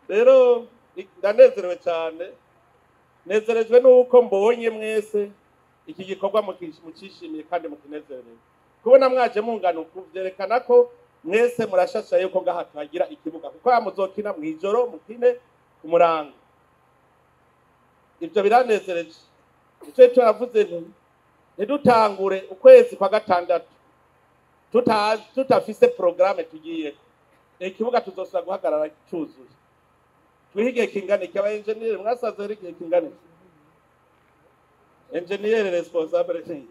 Rero ndanezerewe cyane, nezerejwe nuko mbonye mwese iki gikorwa mukishimiye kandi mukinezerewe. Kubona mwaje mungana uku vyerekana ko mwese murashasha yuko ngaha tuhagira ikibuga, kuko muzokina mwijoro mukine ku murango. Ivyo biranezereje. Ico turavuze nti ntidutangure ukwezi kwa gatandatu tutafise programme tugiyeko. Ikibuga tuzosubira guhagarara cuzuye. Twihe igihe kingana iki? Aba engineer mwasaze rero igihe kingana iki? Engineer responsable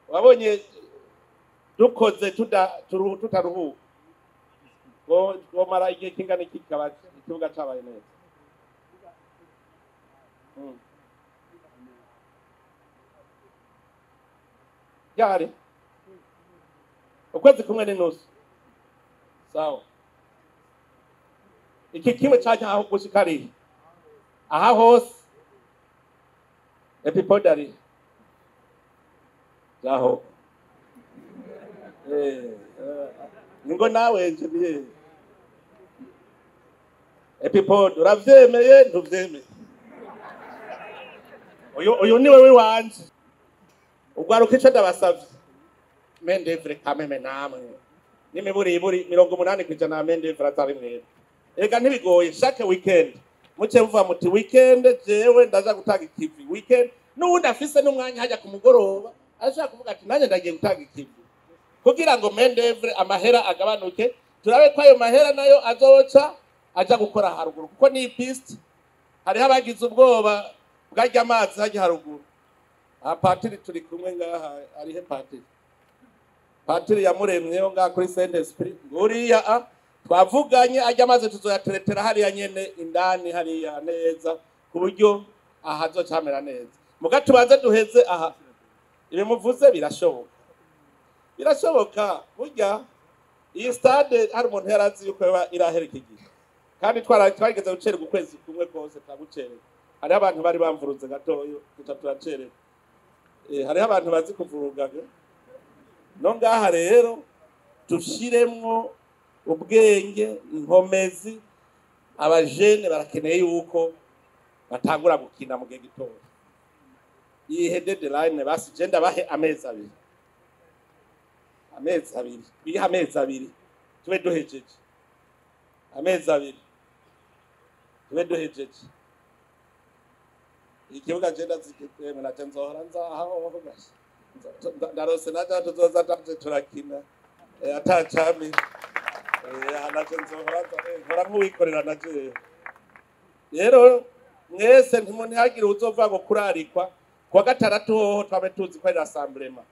wabonye dukoze tutaruhuka gomara igihe kingana iki kikaba ikibuga cabaye neza. Yari ukwezi kumwe n'inusu. Sawa. Iki kimwe canke aho gushika ari aha hose epipodari jaho ningo nawe engineer epipod uravyemeye ntuvyemeye? Uyu ni wewe wanje. Ugwaruka ico ndabasavye mendevre kameme namwe n'imiburiburi 80% na mendevre atari mwebwe. Ega ntibigoye, chaque weekend muce muva muti weekend jewe ndaza gutanga ikivi weekend, n'uwundi afise n'umwanya hajya ku mugoroba ashaka kuvuga ati nanjye ndagiye gutanga ikivi kugira ngo mendevre amahera agabanuke, turabe ko ayo mahera nayo azoca aja gukora haruguru, kuko ni piste hariho abagize ubwoba bwajya amazi hajya haruguru. Aha patiri turi kumwe ngaha, arihe patiri? Patiri yamuremyeho ngaha kuri Saint Esprit nguriya twavuganye ajya amazi tuzoyateretera hariya nyene indani hariya neza ku buryo aha azocamera neza. Muga tubanze duheze aha. Ibi muvuze birashoboka, birashoboka. Burya iyi stade hari umuntu yarazi yuko irahera iki gihe, kandi twarigeze gucererwa ukwezi kumwe kose twagucererwa. Hariho abantu bari bamvuruze gatoyo tuca turacererwa. Hariho abantu bazi kuvurugaga. No ngaha rero dushiremwo ubwenge, inkomezi. Abajene barakeneye yuko batangura gukina mu gihe gitoya. Iyi deadline basi je ndabahe amezi abiri, amezi abiri, bihe amezi abiri tube duhejeje, amezi abiri tube duhejeje. Ikibuga je ndazikemwe naje nzohora nzaho ndarose naje tuzoza turakina atacami naje nzohora nkora nk'uwikorera naje. Rero mwese ntihagire uzova ngo kurarikwa kuwa gatandatu hoho twabe tuzi ko ari rassemblement.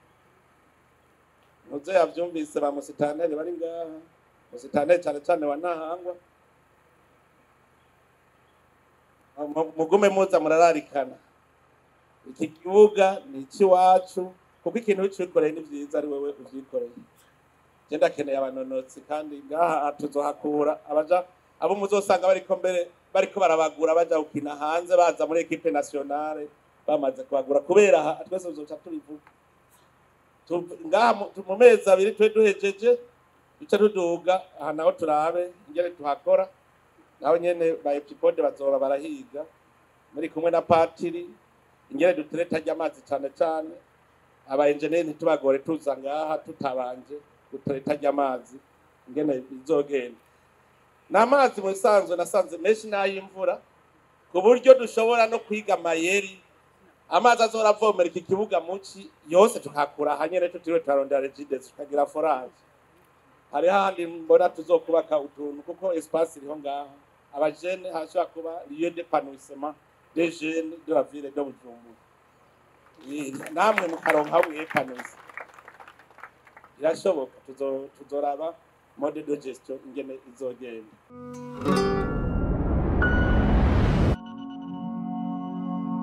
Muze yavyumvise ba musitaneri bari ngaha, musitaneri cane cane wa Ntahangwa, mugume muza murararikana. Iki kibuga ni icy'iwacu, kuko ikintu ucikoreye ni vyiza ari wewe uvyikoreye. Je ndakeneye abanonotsi kandi ngaha tuzohakura abaja abo muzosanga bariko mbere bariko barabagura baja gukina hanze baza muri equipe nationale bamaze kubagura, kubera twese tuzoca tubivuga. Ngaha mu mezi abiri twe duhejeje duce tuduga aha naho turabe ingene tuhakora, naho nyene ba epipode bazoba barahiga muri kumwe na patiri ingene dutereta ry'amazi cane cane. Aba engineer ntitubagore tuza ngaha tutabanje gutereta ry'amazi ingene bizogenda. N'amazi mu bisanzwe nasanze menshi n'ay'imvura, ku buryo dushobora no kwiga amayeri amazi azora avomera iki kibuga muci yose tukakura hanyene tutiriwe turarondera regides tukagira forage. Hari handi mbona tuzokubaka utuntu kuko espace iriho ngaha abajene hashobora kuba lieu d'épanouissement des jeunes de la ville de Bujumbura. Namwe mukaronka aho mwiyepanuza birashoboka. Tuzoraba mode de gestion ingene izogenda.